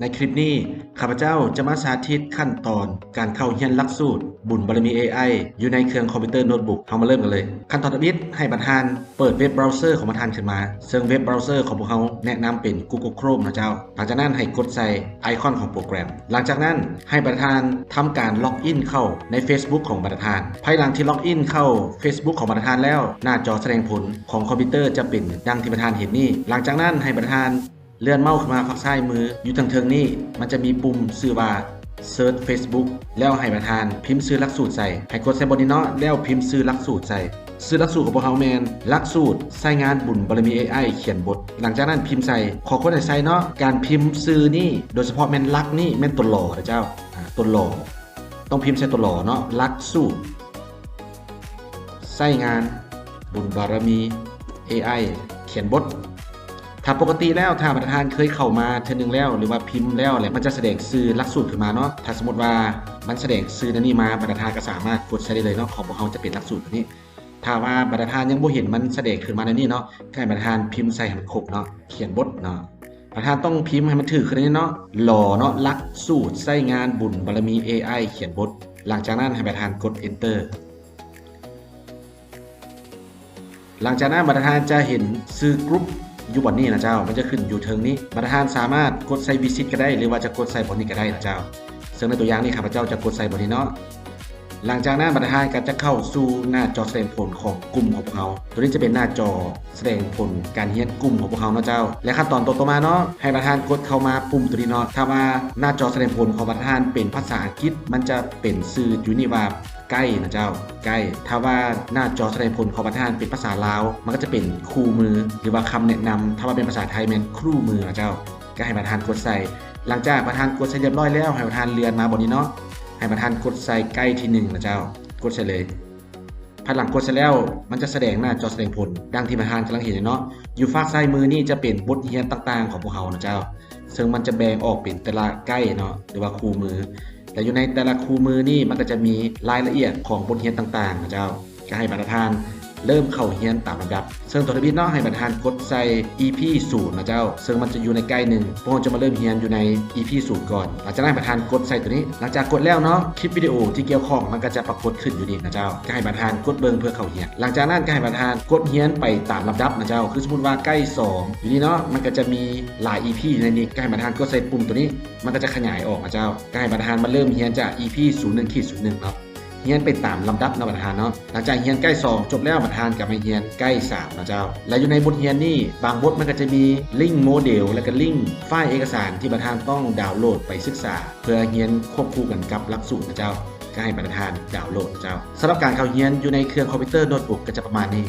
ໃນຄລິບນີ້ ຂ້າພະເຈົ້າຈະມາສາທິດຂັ້ນຕອນການເຂົ້າຮຽນຫຼັກສູດບຸນບາລະມີ ເອໄອ ຢູ່ໃນເຄື່ອງຄອມພິວເຕີໂນ້ດບຸກ. ເຮົາມາເລີ່ມກັນເລີຍ. ຂັ້ນຕອນທຳອິດ ໃຫ້ປະທານເປີດເວັບເບຣາເຊີຂອງປະທານຂຶ້ນມາ, ເຊິ່ງເວັບເບຣາເຊີຂອງພວກເຮົາແນະນຳເປັນ Google Chrome ນະເຈົ້າ. ຫຼັງຈາກນັ້ນໃຫ້ກົດໃສ່ໄອຄອນຂອງໂປຣແກຣມ. ຫຼັງຈາກນັ້ນໃຫ້ປະທານທຳການລັອກອິນເຂົ້າໃນ Facebook ຂອງປະທານ. ພາຍຫຼັງທີ່ລັອກອິນເຂົ້າ Facebook ຂອງປະທານແລ້ວ, ໜ້າຈໍສະແດງຜົນຂອງຄອມພິວເຕີຈະເປັນດັ່ງທີ່ປະທານເຫັນນີ້. ຫຼັງຈາກນັ້ນໃຫ້ປະທານ ເລື່ອນເມົາສ໌ຂຶ້ນມາຟາກຊ້າຍມື ຢູ່ເທິງໆນີ້ ມັນຈະມີປຸ່ມຊື່ວ່າ Search Facebook ແລ້ວໃຫ້ປະທານພິມຊື່ຫຼັກສູດໃສ່. ໃຫ້ກົດໃສ່ບ່ອນນີ້ເນາະ ແລ້ວພິມຊື່ຫຼັກສູດໃສ່. ຊື່ຫຼັກສູດຂອງພວກເຮົາແມ່ນຫຼັກສູດໃຊ້ງານບຸນບາລະມີ ເອໄອ ຂຽນບົດ. ຫຼັງຈາກນັ້ນພິມໃສ່. ຂໍຄວນໃຫ້ໃສ່ເນາະ ການພິມຊື່ນີ້ ໂດຍສະເພາະແມ່ນຫຼັກນີ້ ແມ່ນຕົວຫຼໍເດີເຈົ້າ. ອາ ຕົວຫຼໍ ຕ້ອງພິມໃສ່ຕົວຫຼໍເນາະ ຫຼັກສູດ ໃຊ້ງານບຸນບາລະມີ ເອໄອ ຂຽນບົດ. ຖ້າປົກກະຕິແລ້ວ ຖ້າປະທານເຄີຍເຂົ້າມາເທື່ອໜຶ່ງແລ້ວ ຫຼືວ່າພິມແລ້ວແຫຼະ ມັນຈະສະແດງຊື່ຫຼັກສູດຂຶ້ນມາເນາະ. ຖ້າສົມມຸດວ່າມັນສະແດງຊື່ແນວນີ້ມາ ບັນດາທ່ານກໍສາມາດກົດໃສ່ໄດ້ເລີຍເນາະ. ຂອງພວກເຮົາຈະເປັນຫຼັກສູດຕົວນີ້. ຖ້າວ່າບັນດາທ່ານຍັງບໍ່ເຫັນມັນສະແດງຂຶ້ນມາແນວນີ້ເນາະ, ໃຫ້ບັນດາທ່ານພິມໃສ່ໃຫ້ມັນຄົບເນາະ, ຂຽນບົດເນາະ. ບັນດາທ່ານຕ້ອງພິມໃຫ້ມັນຖືກຄືນນີ້ເນາະ, ຫຼໍເນາະ, ຫຼັກສູດໃຊ້ງານບຸນບາລະມີ ເອໄອ ຂຽນບົດ. ຫຼັງຈາກນັ້ນໃຫ້ບັນດາທ່ານກົດ Enter. ຫຼັງຈາກນັ້ນບັນດາທ່ານຈະເຫັນຊື່ Group ຢູ່ບ່ອນນີ້ນະເຈົ້າ, ມັນຈະຂຶ້ນຢູ່ເທິງນີ້. ບັນດາທ່ານສາມາດກົດໃສ່ Visit ກໍໄດ້ ຫຼືວ່າຈະກົດໃສ່ບ່ອນນີ້ກໍໄດ້ນະເຈົ້າ. ເຊິ່ງໃນຕົວຢ່າງນີ້ ຂ້າພະເຈົ້າຈະກົດໃສ່ບ່ອນນີ້ເນາະ. ຫຼັງຈາກນັ້ນບັນດາທ່ານກໍຈະເຂົ້າສູ່ໜ້າຈໍສະແດງຜົນຂອງກຸ່ມຂອງພວກເຮົາ. ຕົວນີ້ຈະເປັນໜ້າຈໍສະແດງຜົນການຮຽນກຸ່ມຂອງພວກເຮົາເນາະເຈົ້າ. ແລະ ຂັ້ນຕອນຕໍ່ໆມາເນາະ, ໃຫ້ບັນດາທ່ານກົດເຂົ້າມາປຸ່ມຕົວນີ້ເນາະ. ຖ້າວ່າໜ້າຈໍສະແດງຜົນຂອງບັນດາທ່ານເປັນພາສາອັງກິດ, ມັນຈະເປັນຊື່ຢູ່ນີ້ວ່າ Guide ນະເຈົ້າ, Guide. ຖ້າວ່າໜ້າຈໍສະແດງຜົນຂອງບັນດາທ່ານເປັນພາສາລາວ, ມັນກໍຈະເປັນຄູ່ມື ຫຼືວ່າຄຳແນະນຳ. ຖ້າວ່າເປັນພາສາໄທແມ່ນຄູ່ມືນະເຈົ້າ. ກໍໃຫ້ບັນດາທ່ານກົດໃສ່. ຫຼັງຈາກບັນດາທ່ານກົດໃສ່ຮຽບຮ້ອຍແລ້ວ, ໃຫ້ບັນດາທ່ານເລື່ອນມາບ່ອນນີ້ເນາະ, ໃຫ້ບັນດາທ່ານກົດໃສ່ Guide ທີໜຶ່ງນະເຈົ້າ, ກົດໃສ່ເລີຍ. ພາຍຫຼັງກົດໃສ່ແລ້ວ ມັນຈະສະແດງໜ້າຈໍສະແດງຜົນ ດັ່ງທີ່ປະທານກຳລັງເຫັນຢູ່ເນາະ. ຢູ່ຟາກຊ້າຍມືນີ້ຈະເປັນບົດຮຽນຕ່າງໆຂອງພວກເຮົານະເຈົ້າ, ເຊິ່ງມັນຈະແບ່ງອອກເປັນແຕ່ລະໄກເນາະ ຫຼືວ່າຄູ່ມື ແລະ ຢູ່ໃນແຕ່ລະຄູ່ມືນີ້ ມັນກໍຈະມີລາຍລະອຽດຂອງບົດຮຽນຕ່າງໆນະເຈົ້າ. ກໍໃຫ້ບັນດາທ່ານເລີ່ມເຂົ້າຮຽນຕາມລຳດັບ. ເຊິ່ງຕົວທຳອິດເນາະ ໃຫ້ບັນດາທ່ານກົດໃສ່ ອີ ພີ ສູນນະເຈົ້າ, ເຊິ່ງມັນຈະຢູ່ໃນໄກໜຶ່ງ. ພວກເຮົາຈະມາເລີ່ມຮຽນຢູ່ໃນ ອີ ພີ ສູນກ່ອນ. ຫຼັງຈາກນັ້ນໃຫ້ບັນດາທ່ານກົດໃສ່ຕົວນີ້. ຫຼັງຈາກກົດແລ້ວເນາະ, ຄລິບວິດີໂອທີ່ກ່ຽວຂ້ອງມັນກໍຈະປາກົດຂຶ້ນຢູ່ນີ້ນະເຈົ້າ. ກໍໃຫ້ບັນດາທ່ານກົດເບິ່ງເພື່ອເຂົ້າຮຽນ. ຫຼັງຈາກນັ້ນກໍໃຫ້ບັນດາທ່ານກົດຮຽນໄປຕາມລຳດັບນະເຈົ້າ. ຄືສົມມຸດວ່າໄກສອງຢູ່ນີ້ເນາະ, ມັນກໍຈະມີຫຼາຍ ອີ ພີ ຢູ່ໃນນີ້. ກໍໃຫ້ບັນດາທ່ານກົດໃສ່ປຸ່ມຕົວນີ້, ມັນກໍຈະຂະຫຍາຍອອກນະເຈົ້າ. ກໍໃຫ້ບັນດາທ່ານມາເລີ່ມຮຽນຈາກ ອີ ພີ ສູນໜຶ່ງ ຂີດ ສູນໜຶ່ງເນາະ. ຮຽນໄປຕາມລຳດັບເນາະບັນດາທ່ານເນາະ. ຫຼັງຈາກຮຽນໄກສອງຈົບແລ້ວ, ບັນດາທ່ານກໍມາຮຽນໄກສາມເນາະເຈົ້າ. ແລະ ຢູ່ໃນບົດຮຽນນີ້, ບາງບົດມັນກໍຈະມີລິ້ງໂມເດວ ແລະ ກໍລິ້ງໄຟລ໌ເອກະສານທີ່ບັນດາທ່ານຕ້ອງດາວໂຫຼດໄປສຶກສາ ເພື່ອຮຽນຄວບຄູ່ກັນກັບຫຼັກສູດນະເຈົ້າ. ກໍໃຫ້ບັນດາທ່ານດາວໂຫຼດນະເຈົ້າ. ສຳລັບການເຂົ້າຮຽນຢູ່ໃນເຄື່ອງຄອມພິວເຕີໂນ້ດບຸກກໍຈະປະມານນີ້.